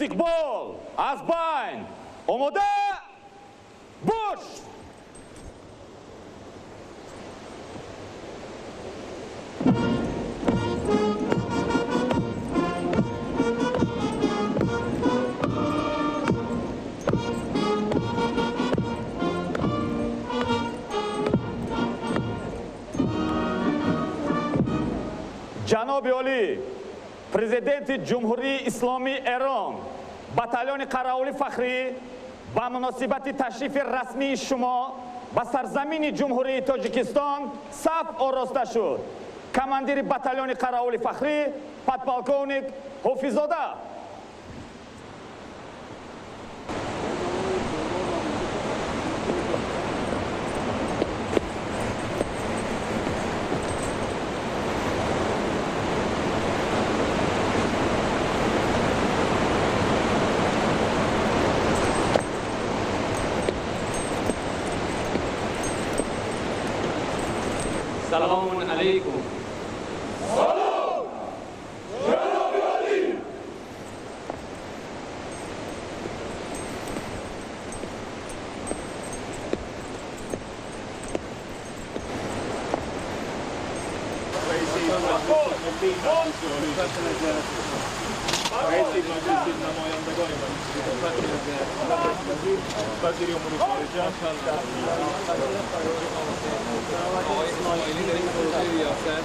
Истиқбол, аз байн, омода, бош! Ҷаноби олӣ, президенти Ҷумҳурии Исломии Эрон, батальони қараулӣ фахрӣ ба муносибати ташрифи расмии шумо ба сарзамини Ҷумҳурии Тоҷикистон саф ороста шуд. Командири батальони қараулӣ фахрӣ подполковник Ҳофиззода. سلام علیکم. سلام جناب عالی. رئیس مجلس نمایندگان وزیر امور خارجه آقای اسماعیلی رئیس ریاست.